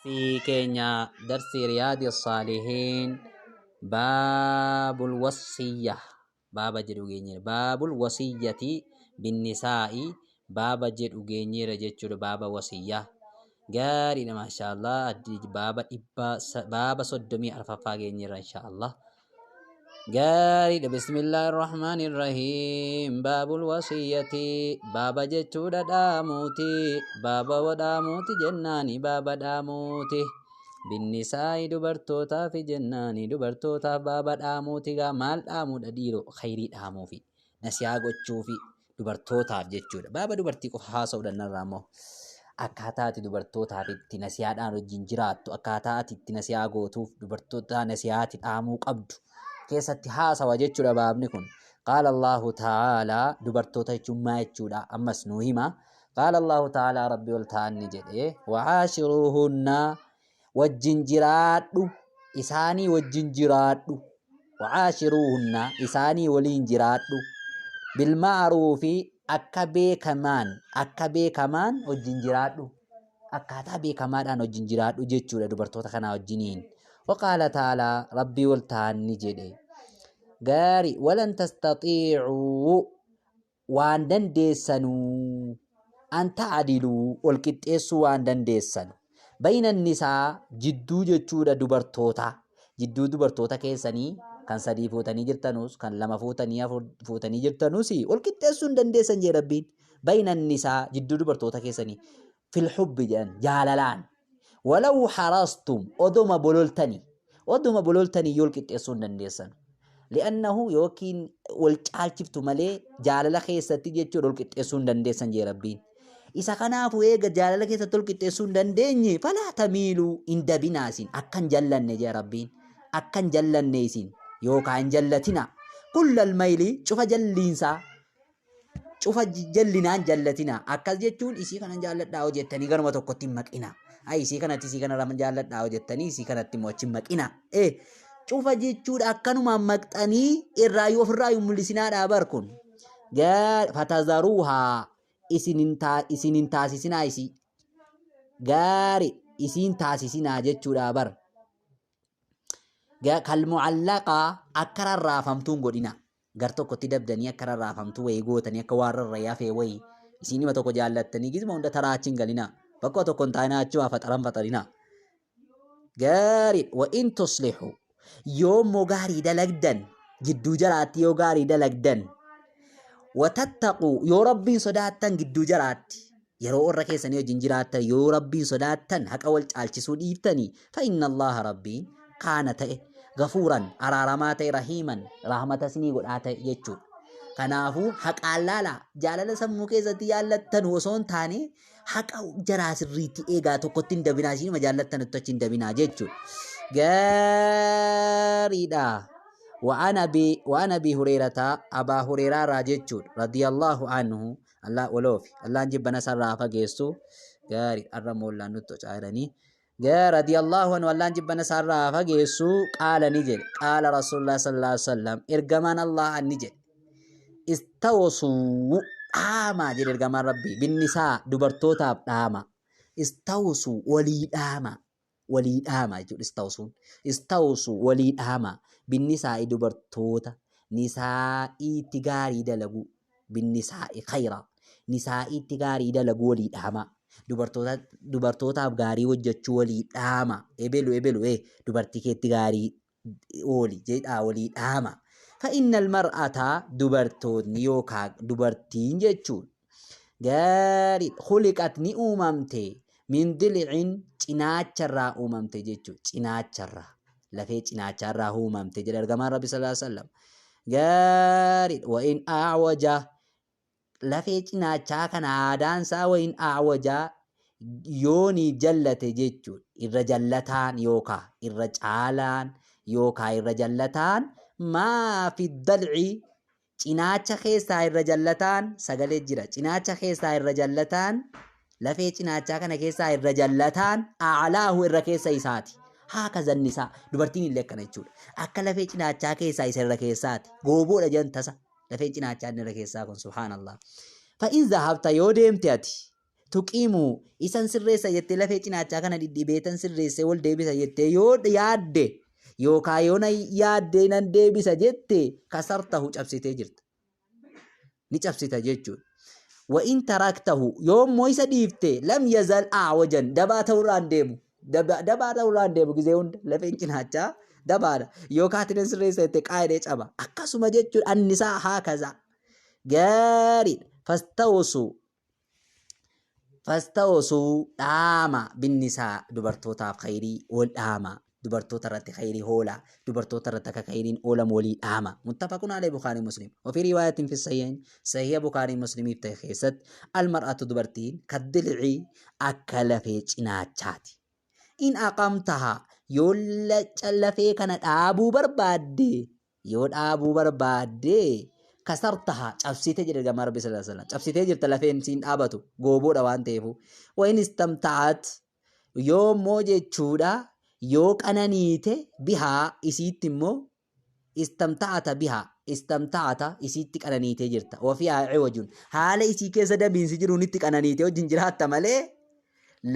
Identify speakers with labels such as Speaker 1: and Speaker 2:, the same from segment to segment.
Speaker 1: Darsii keenya darsii Riyaadi Saalihiin baabul wasiyya baaba jedhu geenyeera. Baabul wasiyyati binnisaa'i baaba jedhu geenyeera jechuudha, baaba wasiyyaa. Gaariidha, maashaallah. Addi baaba dhibba baaba 34ffaa geenyeera, inshaallah. Gaariidha. Bismillaahi Rahmaani Rahiim. Baabul wasiyyati baaba jechuudha dhaamuuti. Baaba dhaamuuti jennaani, baaba dhaamuuti. Binnisaa'i dubartootaaf jennaani, dubartootaaf baaba dhaamuuti. Gaa maal dhaamuudha dhiiroo? Khayrii dhaamuufi. Nasihaa gochuufi dubartootaaf jechuudha. Baaba dubartii qofa haasa'uudhaan narraa immoo akkaataa ati dubartootaaf itti nasihaadhaan wajjin jiraattu, akkaataa ati itti nasihaa gootuuf dubartoota nasihaati dhaamuu qabdu keessatti haasawa jechuudha baabni kun. Qaala Allahu ta'aalaa, dubartoota jechuun maa jechuudha ammas nuu hima. Qaala Allahu ta'aalaa, Rabbi ol ta'an ni jedhe, wacaashiruuhunna, wajjin jiraadhu, isaanii wajjin jiraadhu, wacaashiruuhunna, isaanii waliin jiraadhu, bilma'ruufi, akka beekamaan, akka beekamaan wajjin jiraadhu, akkaataa beekamaadhaan wajjin jiraadhu jechuudha dubartoota kanaa wajjiniin. Waqaala ta'aalaa, Rabbii ol ta'an ni jedhe, gaari, walan tastaxiicuu, waan dandeessanuu, an ta'adiluu, wal qixxeessuu waan dandeessanu, bayna nisaa, jidduu jechuudha dubartoota, jidduu dubartoota keessanii, kan sadii fuutanii jirtanus, kan lama fuutanii, afur fuutanii jirtanus, wal qixxeessuu hin dandeessan jee Rabbiin. Bayna nisaa, jidduu dubartoota keessanii, fil hubbi jedhan, jaalalaan, walaw harastum, odoma bololtanii, odoma bololtanii yoo wal qixxeessuu hin dandeessan, li'annahu yookiin wal caalchiftu malee jaalala keessatti jechuudha wal qixxeessuu hin dandeessan jee Rabbiin. Isa kanaafu eega jaalala keessatti wal qixxeessuu hin dandeenye, falaa tamiiluu, hin dabinaa isin, akka hin jallanne jee Rabbiin, akka hin jallanne isin yookaan hin jallatina, kullal mayli, cufa jalliinsaa, cufa jallinaan jallatina. Akkas jechuun isii kanan jaalladhaa hoo jettanii garuma tokkotti hin maqina. Ay, isii kanatti, isii kana jaalladhaa hoo jettanii isii kanatti immoo achi hin maqina. Cufa jechuudha akkanumaan maqxanii irraayyuu ofirraayyuu mul'isinaadhaa bar kun. Fatazaruuhaa, isin hin taasisinaa, isii gaari isiin taasisinaa jechuudha bar. Kalmucallaqaa, akka rarraafamtuun godhina. Gar tokkotti dabdanii akka rarraafamtuu wayii gootanii, akka waan rarra'ee hafee wayii, isiin dhima tokko jaallattanii gizma hunda taraa achi hin galinaa. Bakka tokko hin taa'inaa, achumaa faxaran faxarinaa. Gaarii, wa in tuslihu, yoo immoo gaarii dalagdan, jidduu jaraatti yoo gaarii dalagdan, wa tattaquu, yoo Rabbiin sodaattan, gidduu jaraatti yeroo warra keessanii wajjin jiraattan yoo Rabbiin sodaattan, haqa wal caalchisuu dhiiftanii, fa inna Allaha, Rabbiin, kaana ta'e, gafuuran, araaramaa ta'e, rahiiman, rahmata isinii godhaa ta'e jechuudha. Kanaafuu haqaan laalaa, jaalala sammuu keessatti jaallattan osoo hin taane haqa jaraa sirriitti eegaa, tokkotti hin dabinaa, isinuma jaallattanutti achi hin dabinaa jechuudha. Gaariidha. وعن أبي هريرة، أبا هريرة راجتشود، رضي الله عنه، Allah oloofi Allaan jibbana sarraa fageessu. Gaarii, arra moollaan nutti ocaa'iranii. Radiyallahu anhu, Allaan jibbana sarraa fageessu, qaala ni jedhe, qaala Rasuulullah sallallahu alaihi wasallam, ergamaan Allah ni jedhe, istawsuu, dhaamaa jedhe ergamaan Rabbii, binnisaa, dubartootaaf dhaama, istawsuu, walii dhaama, walii dhaama jechuudha istawsuun. Istawsuu, walii dhaama, binnisaa'i, dubartoota, nisaa'iitti gaarii dalaguu, binnisaa'i khayra, nisaa'iitti gaarii dalaguu walii dhaama, dubartoota, dubartootaaf gaarii hojjechuu walii dhaama. Ebelu ebelu dubartii keetti gaarii ooli jedhaa walii dhaama. Fa innal mar'ata, dubartootni yookaan dubartiin jechuun gaarii, khuliqat, ni uumamte, min dil'in, cinaacharraa uumamte jechuudha. Cinaacharraa, lafee cinaachaarraa uumamte jedha ergamaan Rabbi sallallahu alaihi wasallam. Gaarii, wa in a'waja, lafee cinaachaa kana aadaan isaa, wa in a'waja, yooniif jallate jechuudha. Irra jallataan yookaa irra caalaan yookaa irra jallataan, maa fi dal'i, cinaacha keessaa irra jallataan sagalee jira. Cinaacha keessaa irra jallataan, lafee cinaachaa kana keessaa irra jallataan, a'laahu, irra keessa isaati. Haaka zannisaa dubartiin illee akkana jechuudha. Akka lafee cinaachaa keessaa isa irra keessaati. Gooboodha jedhan tasa. Lafeen cinaachaa inni irra keessaa kun, subhaanallah. Fa'in zahabta, yoo deemte ati, Tuqiimu isan sirreessa jettee lafee cinaachaa kana dhidhibeetan sirreessee wal deebisa jettee yoo yaadde yookaa yoo na yaaddee nan deebisa jette kasartahu cabsitee jirta. Ni cabsita jechuudha. Wa in taraktahu yoo immoo isa dhiifte lam yazal a'wajan dabaa ta'urraan deemu. Dabaa ta'urraan deemu gizee hunda lafeen cinaachaa dabaadha. Yoo kaatinan sirreessa jette qaayidee caba. Akkasuma jechuudha annisaa haa kaza. Gaariidha. Fastawsu Fastawsuu dhaama binnisaa dubartootaaf khayrii wal dhaama dubartoota irratti khayrii hoolaa dubartoota irratti akka khayriin oolamu walii dhaama muttafaqun alayhi bukaarii muslim wafii riwaayatin fi sahihain sahiha bukaarii muslimiif ta'e keessatti almar'atu dubartiin kaddilci akka lafee cinaachaati in aqamtaha yoo lafee kana dhaabuu barbaadde Yoo dhaabuu barbaadde kasartaha cabsite jedhe ergamaan Rabbii sallallahu alaihi wasallam. Cabsitee jirta lafeen siin dhaabatu gooboodha waan ta'eefu. Wa in istamta'at yoo immoo jechuudha yoo qananiite bihaa isiitti immoo istamta'ata bihaa istamta'ata isiitti qananiitee jirta. Wa fiihaa ciwajun haala isii keessa dabiinsi jiruun itti qananiitee wajjin jiraatta malee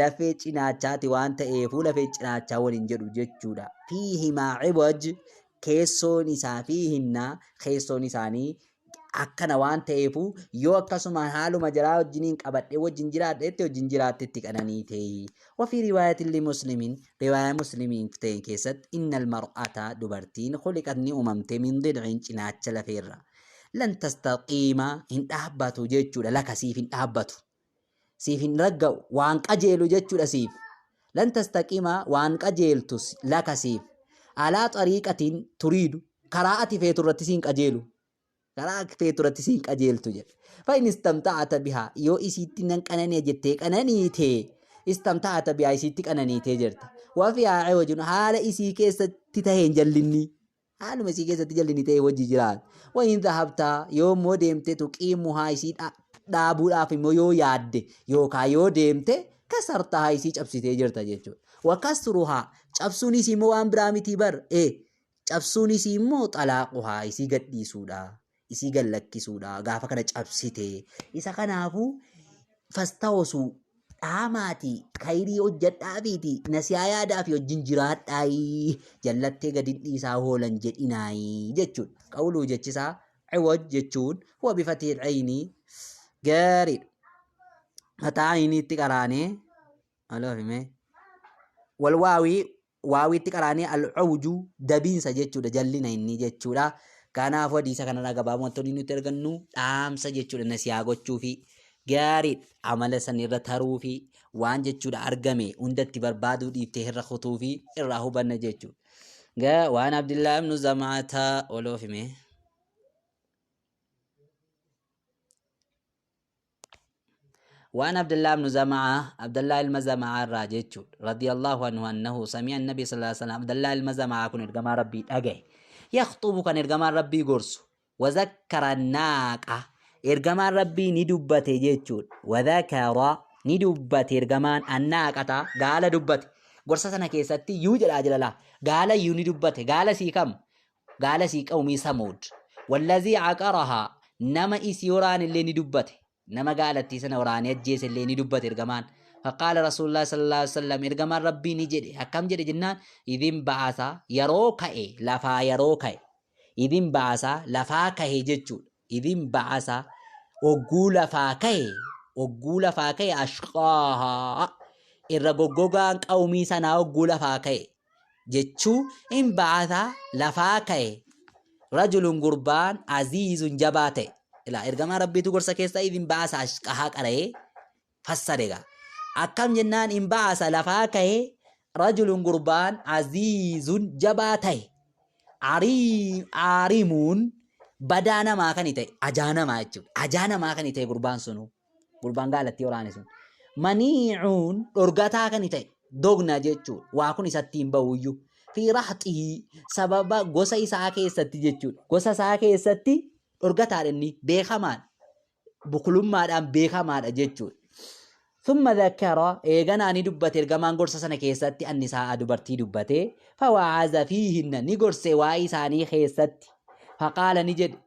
Speaker 1: lafee cinaachaati waan ta'eefuu lafee cinaachaa waliin jedhu jechuudha. Fiihimaa ciwaj keessoon isaa fiihinna keessoon isaanii akkana waan ta'eefuu yoo akkasumaan haaluma jaraa wajjiniin qabadhee wajjin jiraadha jette wajjin jiraatte itti qananiite. Wafii riwaayatin li muslimin riwaayaa muslimiin ta'e keessatti innal mar'ata dubartiin khuliqat ni uumamte min dilcin cinaacha lafeerra. Lan tastaqiima hin dhaabbatu jechuudha laka siif hin dhaabbatu. Siif hin ragga'u waan qajeelu jechuudha siif. Lan tastaqima waan qajeeltu laka siif. Alaa xariiqatiin turiidu karaa ati feetu irratti siin qajeelu. Karaa feetu irratti siin qajeeltu jedha. Fa in istamta'ata bihaa yoo isiitti nan qanani'a jettee qananiite istamta'ata bihaa isiitti qananiitee jirta. Wa fihaa ciwajun haala isii keessatti taheen jallinni. Haaluma isii keessatti jallinni ta'e wajji jiraat. Wa in dhahabta yoo immoo deemte tuqiimuhaa isii dhaabuudhaaf immoo yoo yaadde yookaa yoo deemte kasartahaa isii cabsitee jirta jechuudha. Wa kasruhaa cabsuun isii immoo waan biraa mitii bar e cabsuun isii immoo xalaaquhaa isii gadhiisuudha. Isii gad lakkisuudha. Gaafa kana cabsite. Isa kanaafuu fastawosu dhaamaati kayrii hojjadhaafiiti nasiyaa yaadaafi wajjin jiraadhaayi jallattee gadin dhiisaa hoolan jedhinaayi jechuudha. Qawluu jechisaa ciwaj jechuun huwa bifatii ayni gaariidha. Mataa ayniitti qaraanee aloo himee wal waawii waawiitti qaraanee al-uwju dabiinsa jechuudha jallina inni jechuudha. Kanaafuu hadiisa kanarraa gabaabumatti wantoonni nuti argannu dhaamsa jechuudha nasihaa gochuufi gaariidha amala san irra taruufi waan jechuudha argame hundatti barbaaduu dhiiftee irra kutuufi irraa hubanna jechuudha. Waan Abdillaa ibnu Zam'ata oloofime. وعن عبد الله بن زمعة عبد الله المزمعة الراجج رضي الله عنه أنه سمع النبي صلى الله عليه وسلم عبد الله المزمعة كن إرجما ربي أجي يخطب كان إرجما ربي قرص وذكر الناقة إرجما ربي ندبت جيتشود وذكر ندبت إرجمان الناقة قال دبت قرصة سنة كيستي يوجد أجل الله قال يوني دبت قال سيكم قال سي قومي ثمود والذي عقرها نما إسيوران اللي ندبته Nama gaalattii sana waraanee ajjeese illee ni dubbate ergamaan. Faqaala Rasuulullah sallallahu alaihi wasallam ergamaan Rabbii ni jedhe akkam jedhe jennaan idin ba'asa yeroo ka'e lafaa yeroo ka'e idin ba'asa lafaa ka'e jechuudha. Idin ba'asa ogguu lafaa ka'e ogguu lafaa ka'e ashqaahaa irra goggogaan qawmii sanaa ogguu lafaa ka'e jechuu in ba'atha lafaa ka'e rajulun gurbaan aziizun jabaa ta'e ilaa ergamaa rabbiitu gorsa keessa idin ba'asa ashqahaa qara'ee fassare gaa akkam jennaan in ba'asa lafaa ka'e rajulun gurbaan aziizun jabaa ta'e aarimuun badaa namaa kan ta'e ajaa namaa jechuudha ajaa namaa kan ta'e gurbaan sunuu Gurbaan gaalattii waraane sun. Maniicuun dhorgataa kan ta'e dogna jechuudha. Waa kun isatti hin bahuyyuu. Fi raxii sababa gosa isaa keessatti jechuudha. Gosa isaa keessatti dhorgataadha inni beekamaadha. Bukulummaadhaan beekamaadha jechuudha. Thumma dhakkara eeganaa ni dubbate ergamaan gorsa sana keessatti annisaa'a dubartii dubbate fawaaza fiihinna ni gorse waa'ee isaanii keessatti faqaala ni jedhe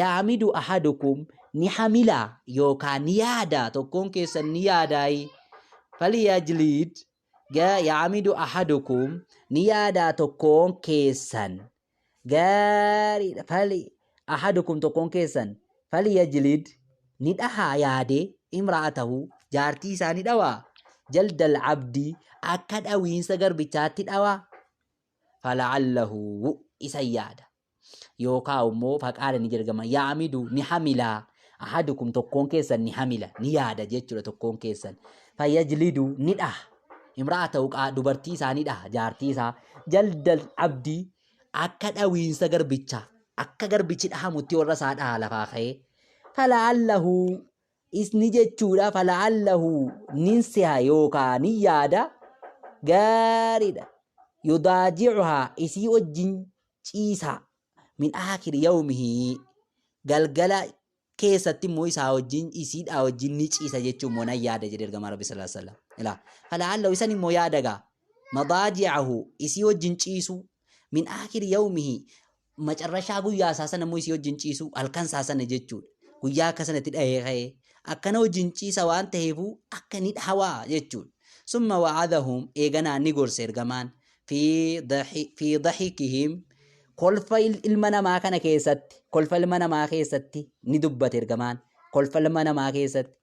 Speaker 1: Ya'amidu ahadukum Ni hamila yookaan ni yaada, tokkoon keessan ni yaadaayi. Falyajlid ya'amidu ahadukum, ni yaadaa tokkoon keessan. Gaariidha. Fali ahadukum, tokkoon keessan, falyajlid, ni dhahaa yaadee, imra'atahu, jaartii isaa ni dhawaa, jaldal abdi, akka dhawiinsa garbichaatti dhawaa. Fala'allahu, isa yaada. Yookaa immoo faqaala, ni jedhama, ya'amidu, ni hamilaa, ahadukum, tokkoon keessan ni hamila, ni yaada jechuudha, tokkoon keessan fayyajlidu, ni dhaha, imra'atahu, dubartii isaa ni dhaha, jaartii isaa, jaldal abdii, akka dhawiinsa garbichaa, akka garbichi dhahamutti warra isaa dhaha lafaa ka'ee. Fala'allahu, isni jechuudha, fala'allahu, nin siha yookaa ni yaada. Gaariidha. Yudaajicuhaa, isii wajjin ciisaa, min aakhiri yawmihi, galgala keessatti immoo isaa wajjin, isiidhaa wajjin ni ciisa jechuun immoo nan yaada jedhe ergamaa Rabbi sallallahu alaihi wasallam. Ilaa fala'allahu, isan immoo yaada gaa, madaaji'ahu, isii wajjin ciisuu, min aakhiri yawmihi, macarrashaa guyyaa isaa sana immoo isii wajjin ciisuu, halkan isaa sana jechuudha. Guyyaa akka sanatti dhahee ka'ee akkana wajjin ciisa waan ta'eefuu akka ni dhahawaa jechuudha. Summa wa'adahum, eeganaa ni gorse ergamaan, fi dahikihim, kolfa ilma namaa kana keessatti, kolfa ilma namaa keessatti ni dubbate ergamaan, kolfa ilma namaa keessatti,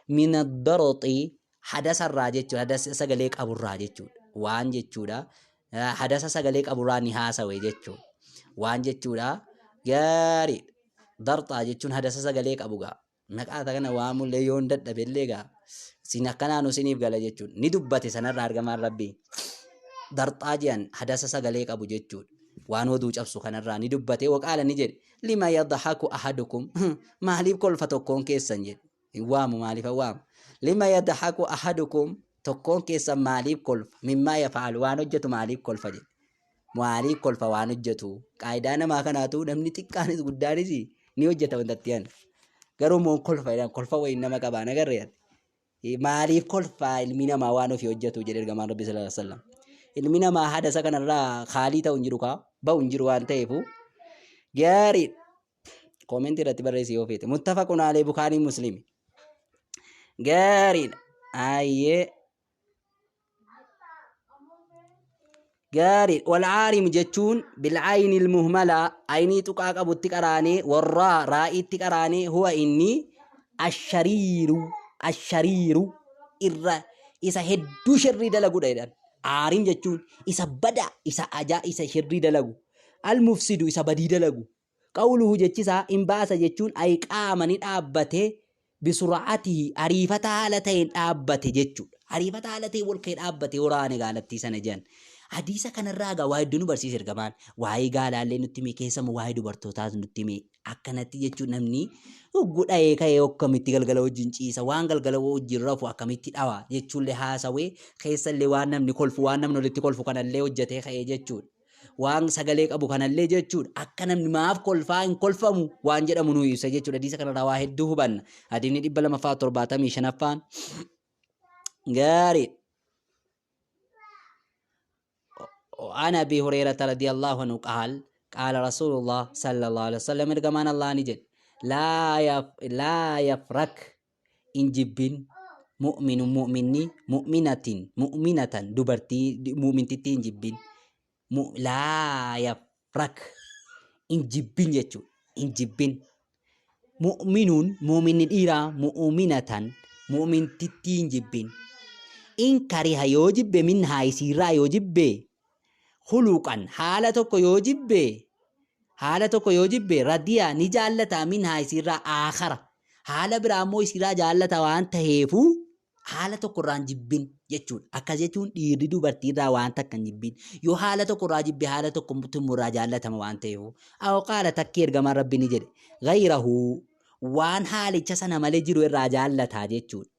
Speaker 1: min ad-darxi, hadasarraa jechuudha, hadasa sagalee qaburraa jechuudha, waan jechuudha, hadasa sagalee qaburraa ni haasawe jechuudha, waan jechuudha. Gaarii, darxaa jechuun hadasa sagalee qabu gaa. Maqaa kana waamullee yoon dadhabellee gaa, sin akkanaanu siniif gala jechuudha. Ni dubbate sanarraa ergamaan Rabbii. Darxaa jedhan hadasa sagalee qabu jechuudha. Waan oduu cabsu kanarraa ni dubbate. Waqaala, ni jedhe, lima yadhaku ahadukum, maaliif kolfa tokkoon keessan jedhe. Hin waamu, maaliif waamu? Lima yadhaku ahadukum, tokkoon keessan maaliif kolfa? Mimmaa yafa'alu, waan hojjetu maaliif kolfa jedhe. Maaliif kolfa waan hojjetu? Qaayidaa namaa kanaatu namni xiqqaanis guddaanis ni hojjeta wantatti yan. Garuu immoo kolfa jedhan, kolfa wayiin nama qabaa nagarree. Maaliif kolfaa ilmi namaa waan ofii hojjetu jedhe ergamaan Rabbi sallallahu alaihi wasallam. Ilmi namaa hadasa kanarraa khaalii ta'u hin jiru, kaa ba'u hin jiru waan ta'eefu. Gaarii, koomentii irratti barreessi yoo feete. Muttafaqun alee, Bukaarii, Muslimi. Gaariidha. Ayyee. Gaarii, walcaarim jechuun bilcayni ilmuhmala, aynii tuqaa qabutti qaraanee, warraa raa'iitti qaraanee, huwa, inni, ashariiru, ashariiru, irra isa hedduu sharrii dalagudha jedhan. Aarim jechuun isa badaa, isa ajaa, isa sharrii dalagu, almufsidu, isa badii dalagu. Qawluhu, jechisaa, in baasa jechuun ay qaama, ni dhaabbate, bisura'atihi, ariifata haala ta'een dhaabbate jechuudha. Ariifata haala ta'een wal ka'ee dhaabbate waraane gaalattii sana jedhan. Hadiisa kanarraa egaa waa hedduu nu barsiisa ergamaan. Waa'ee gaalaallee nutti hime, keessammoo waa'ee dubartootaas nutti hime. Akkanatti jechuun namni hogguu dhahee ka'ee akkamitti galgala wajjin ciisa, waan galgala wajjin rafu akkamitti dhawa jechuullee haasawee, keessallee waan namni kolfu, waan namni walitti kolfu kanallee hojjetee ka'ee jechuudha. Waan sagalee qabu kanallee jechuudha. Akka namni maaf kolfaa, hin kolfamu waan jedhamu nu ibsa jechuudha. Hadiisa kanarraa waa hedduu hubanna. Hadiisni 275ffaan gaarii. عن أبي هريرة رضي الله عنه قال قال رسول الله صلى الله عليه وسلم، ergamaan Allah ni jedhe، لا يفرك، hin jibbin, mu'minu, mu'minni, mu'minatin, mu'minatan, dubartii mu'mintittii hin jibbin. Laa yafrak, hin jibbin jechuudha, hin jibbin, mu'minuun, mu'minni dhiiraa, mu'minatan, mu'mintittii hin jibbin. In kariha, yoo jibbe, minhaa, isiirraa yoo jibbe, khuluqan, haala tokko yoo jibbe, haala tokko yoo jibbe, radiya, ni jaallata, minhaa, isiirraa, aakhara, haala biraa immoo isiirraa jaallata waan taheefu haala tokko irraa hin jibbin jechuudha. Akkas jechuun dhiirri dubartii irraa waan takka hin jibbin. Yoo haala tokko irraa jibbe, haala tokko immoo irraa jaallatama waan ta'eefu. Aw qaala, takkii ergamaan Rabbi ni jedhe. Gayrahu, waan haalicha sana malee jiru irraa jaallataa jechuudha.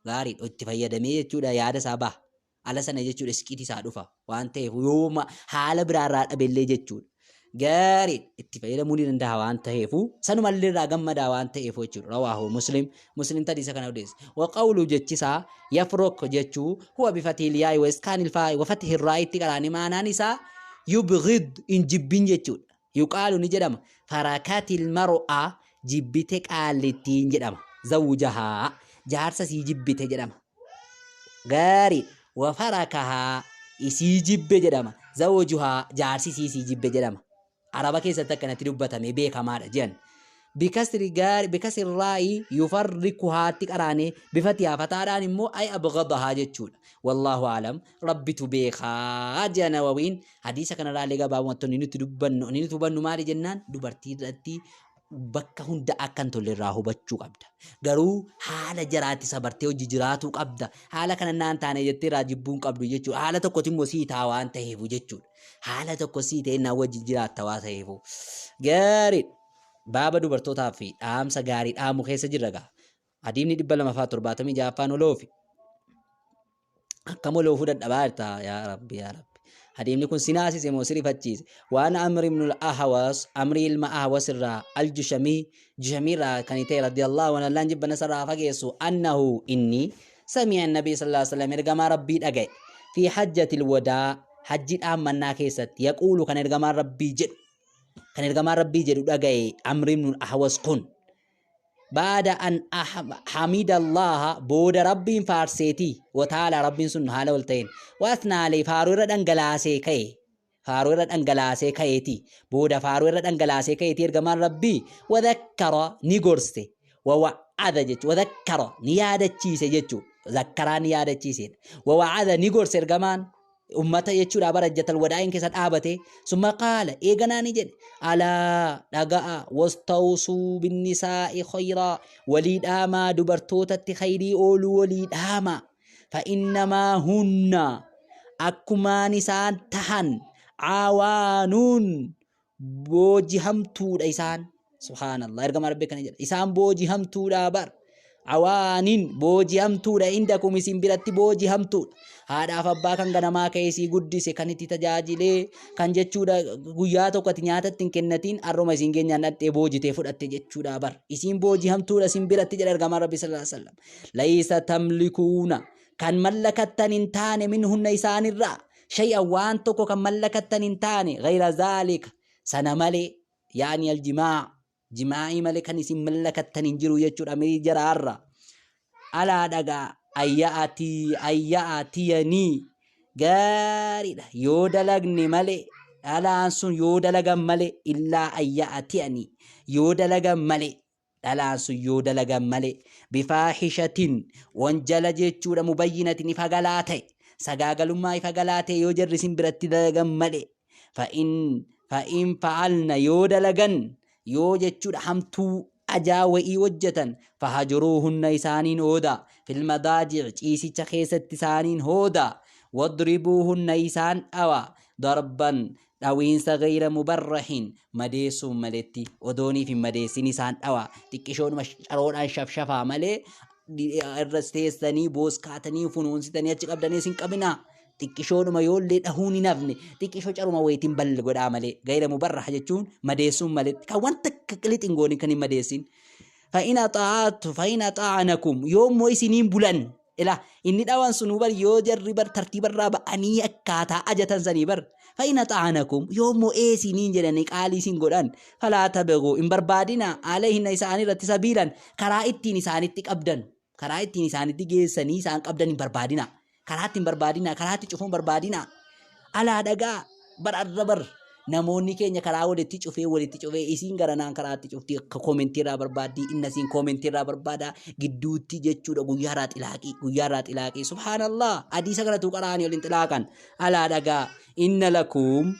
Speaker 1: Gaariidha, itti fayyadamee jechuudha, yaada isaa baha. Ala sana jechuudha, isqiiti isaa dhufa waan ta'eef, yoo haala biraa irraa dhabellee jechuudha. Gaarii, itti fayyadamuu ni danda'a waan ta'eefu, sanumallee irraa gammadaa waan ta'eef jechuudha. Rawaahu Muslim, Muslim hadiisa kana odeesse. Wa qawlu, jechisaa, yafruk jechuu, huwa bifatil yaa'i wa iskaanil faa'i wa fatihi raa'itti qaraane, maanaan isaa yubghid, hin jibbin jechuudha. Yuqaalu, ni jedhama, farakatil mar'a, Jibbite qaallittiin jedhama. Zawjahaa jaarsa sii jibbite jedhama. Gaarii wafarakahaa isii jibbe jedhama. Zawjuhaa jaarsi isii sii jibbe jedhama. Araba keessatti akkanatti dubbatamee beekamaadha jedhan. Bikasri gaari bikasri raa'i yufarrikuhaatti qaraanee bifa tiyaafataadhaan immoo ay abghadahaa jechuudha. Wallaahu aalam rabbitu beekaa jedha Nawawiin. Hadiisa kanarraallee gabaabumatti inni nuti dubbannu inni nuti hubannu maali jennaan dubartii irratti bakka hunda akka hin tolle irraa hubachuu qabda. Garuu haala jaraatti sabartee hojii jiraatuu qabda. Haala kana naan taane jettee irraa jibbuu hin qabdu jechuudha. Haala tokkotti immoo sii taa waan ta'eefu jechuudha. Haala tokko sii ta'e naa wajjin jiraatta waan ta'eefu. Gaarii. Baaba dubartootaa fi dhaamsa gaarii dhaamu keessa jirra gaa. Hadiifni 276ffaan oloofi. Akkam oloofuu dadhabaa jirta yaa Rabbi yaa Rabbi. Hadiifni kun si naasise moo si rifachiise? Waan Amri ibnul Ahwas Amrii ilma Ahwas irraa al-Jushamii Jushamii irraa kan ta'e radiyallahu anhu Allaan jibba nasarraa haa fageessu annahu inni sami'a nabii sallallahu alaihi wasallam ergamaa Rabbii dhaga'e fi hajjatil wadaa hajji dhaammannaa keessatti yaquulu kan ergamaan Rabbii jedhu kan ergamaan Rabbii jedhu dhaga'e Amri ibnul Ahwas kun Ba'da an hamida Allaha booda Rabbiin faarseeti wa ta'ala Rabbiin sun haala ol ta'een wa asnaa alayhi faaruu irra dhangalaasee ka'e faaruu irra dhangalaasee ka'eeti booda faaruu irra dhangalaasee ka'eeti ergamaan Rabbii wa dhakkara ni gorse wa wa'ada jechu wa dhakkara ni yaadachiise jechu zakkaraa ni yaadachiisedha wa wa'ada ni gorse ergamaan ummata jechuudha bara hajjatal wadaa'iin keessa dhaabate summa qaala eeganaa ni jedhe alaa dhaga'a wastawsuu binnisaa'i khayraa walii dhaamaa dubartootatti khayrii ooluu walii dhaamaa fa'innamaa hunna akkumaan isaan tahan caawaanuun boojihamtuudha isaan subhaanallah ergamaa rabbi akkana jedha isaan boojihamtuudha bar awaanin boojihamtuudha indakum isin biratti boojihamtuudha haadhaaf abbaa kan ganamaa ka'ee sii guddise kan itti tajaajilee kan jechuudha guyyaa tokko ati nyaata itti hin kennatiin arruma isin geenyaan dhadhee boojitee fudhatte jechuudha bar isiin boojihamtuudha isin biratti jedha ergamaa rabbi sallallahu alaihi wasallam laysa tamlikuuna kan mallakattan hin taane minhunna isaanirraa shay'an waan tokko kan mallakattan hin taane ghayra zaalika sana malee yaani aljimaa jimaa'ii malee kan isin mallakattan hin jiru jechuudha mirii jaraarra alaa dhagaa ayya'atii ayya'atiyanii gaariidha yoo dalagne malee dhalaan sun yoo dalagan malee illaa ayya'atiyanii yoo dalagan malee dhalaan sun yoo dalagan malee bifaahishatin wanjala jechuudha mubayyinatin ifa galaa ta'e sagaagalummaa ifa galaa ta'e yoo jarri isin biratti dalagan malee fa'in fa'in fa'alna yoo dalagan yoo jechuudha hamtuu ajaa wa'ii hojjetan fahajuruuhunna isaaniin hooda fil madaajic ciisicha keessatti isaaniin hooda wadribuuhunna isaan dhawa darban Dhawiinsa gayra mubarrahin madeessuun maletti odooniif hin madeessin isaan dhawa xiqqishoodhuma caroodhaan shafshafaa malee irra teessanii booskaatanii funuunsitanii achi qabdanii isin qabinaa xiqqishoodhuma yoollee dhahuun hin hafne xiqqishoo caruma wayitiin bal godhaa malee gayra mubarraha jechuun madeessuun maletti kan wanta akka qilix hin goonin kan hin madeessin fa'in axaa'atu fa'in axaa'anakum yoommoo isiniin bulan Ila inni dhawan sunuu bar yoo jarri bar tartiibarraa ba'anii akkaataa ajatan sanii bar fa'ina xaanakum yoommoo ee isiniin jedhanii qaalii isin godhan falaa tabeguu hin barbaadina alayhinna isaanii irratti sabiilan karaa ittiin isaanitti qabdan karaa ittiin isaanitti geessanii isaan qabdan hin barbaadina karaa ittiin barbaadina karaa itti cufuun barbaadina Alaa dhagaa bar arra bar namoonni keenya karaa walitti cufee walitti cufee isiin garanaan karaatti cufti akka koomentii irraa barbaaddii inni asiin koomentii irraa barbaada gidduutti jechuudha guyyaa irraa xilaaqii guyyaa irraa xilaaqii subhaanallah hadiisa kanatu qaraanii waliin xilaaqan alaa dhagaa inna lakum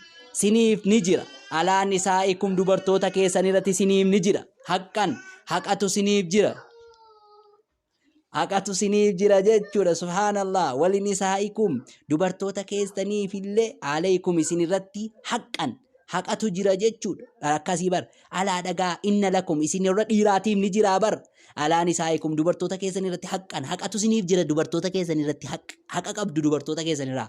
Speaker 1: siniif ni jira alaa nisaa'ikum dubartoota keessan irratti siniif ni jira haqqan haqatu siniif jira Haqatu siniif jira jechuudha subhaanallah wali nisaa'ikum dubartoota keessaniif illee alaykum isin irratti haqqan haqatu jira jechuudha akkasii bar alaa dhagaa inna lakum isin irra dhiiraatiif ni jira bar alaa nisaa'ikum dubartoota keessan irratti haqqan haqatu siniif jira dubartoota keessan irratti haqa qabdu dubartoota keessan irraa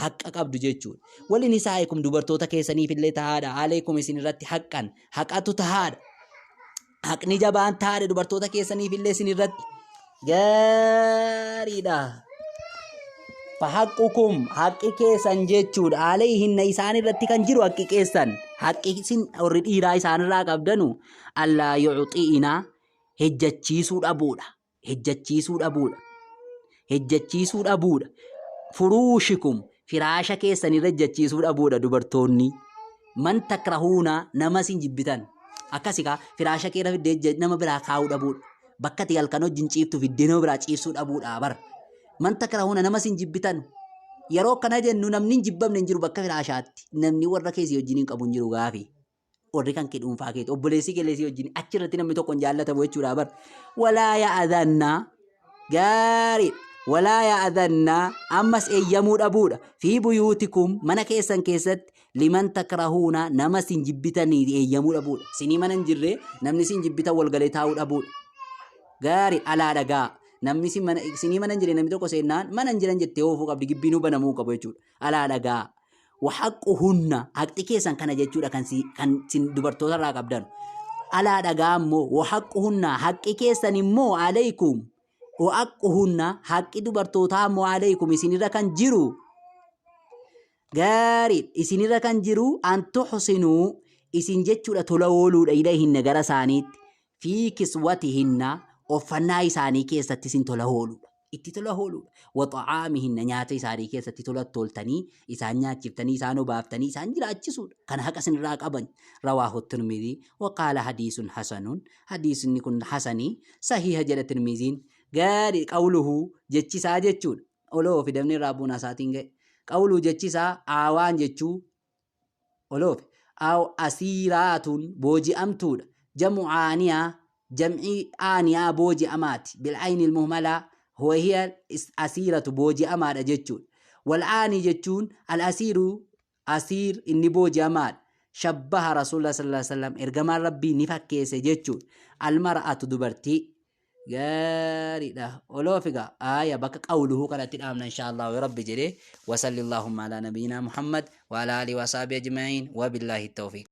Speaker 1: haqa qabdu jechuudha wali nisaa'ikum dubartoota keessaniif illee tahaadha alaykum isin irratti haqqan haqatu tahaadha Haqni jabaan taane dubartoota keessaniif illee isin irratti gaariidha. Fahaqqukum haqqi keessan jechuudha. Alayhinna isaan irratti kan jiru haqqi keessan. Haqqi isin warri dhiiraa isaan irraa qabdanu allaa yucxi'ina hejjachiisuu dhabuudha. Hejjachiisuu dhabuudha. Hejjachiisuu dhabuudha. Furuushikum firaasha keessan irra hejjachiisuu dhabuudha dubartoonni. Man takrahuuna nama isin jibbitan. Akkasi kaa firaasha kee irra fiddee nama biraa kaa'uu dhabuudha. Bakka ati halkan wajjin ciiftu fiddee nama biraa ciibsuu dhabuudha bar. Man takrahuuna nama isin jibbitan. Yeroo akkana jennu namni hin jibbamne hin jiru bakka firaashaatti. Namni warra keessi wajjin hin qabu hin jiru gaafi. Warri kan kee dhuunfaa keeti. Obboleessi kee illee si wajjin achirratti namni tokko hin jaallatamu jechuudha bar. Walaa ya'adhanna gaarii walaa ya'adhanna ammas eeyyamuu dhabuudha. Fi buyuutikum mana keessan keessatti liman takrahuuna nama isin jibbitanii eeyyamuu dhabuudha. Sinii mana hin jirre namni isin jibbitan walgalee taa'uu dhabuudha. Gaarii alaa dhagaa. Namni isin mana isinii mana hin jirre namni tokko seennaan mana hin jiran jettee oofuu qabdi gibbiinuu banamuu qabu jechuudha. Alaa dhagaa. Wahaqquhunna haqxi keessan kana jechuudha kan si kan sin dubartoota irraa qabdan. Alaa dhagaa immoo wahaqquhunna haqqi keessan immoo alaykum wahaqquhunna haqqi dubartootaa immoo alaykum isinirra kan jiru gaarii isinirra kan jiru an tuhsinuu isin jechuudha tola ooluudha ilayhinna gara isaaniitti fi kiswatihinna uffannaa isaanii keessatti isin tola ooluudha. Itti tola ooluudha. Wa xa'aamihinna nyaata isaanii keessatti tola toltanii isaan nyaachiftanii isaan obaaftanii isaan jiraachisuudha. Kan haqa isinirraa qaban. Rawaahu Tirmidii wa qaala hadiisun hasanuun hadiisni kun hasanii sahiha jedha Tirmiziin. Gaarii qawluhu jechisaa jechuudha. Oloo fidamni irraa buuna isaatiin ga'e. Qawluhu jechisaa aawaan jechuu oloofe aw asiiraatun booji'amtuudha jam'u aaniyaa jam'ii aaniyaa booji'amaati bil'ayni muhmalaa huwa hiya asiiratu booji'amaadha jechuudha wal aanii jechuun al asiiru asiir inni booji'amaadha shabbaha rasuulullah sallallahu alaihi wasallam ergamaan rabbii ni fakkeesse jechuudha almar'atu dubartii Gaariidha. Oloo figa. Aaya bakka qawluhu kanatti dhaabna insha Allah yoo Rabbi jedhe. Wasalli Allahumma ala nabiyyina Muhammad wa ala alihi wa sahbihi ajma'in wa billahi tawfiq.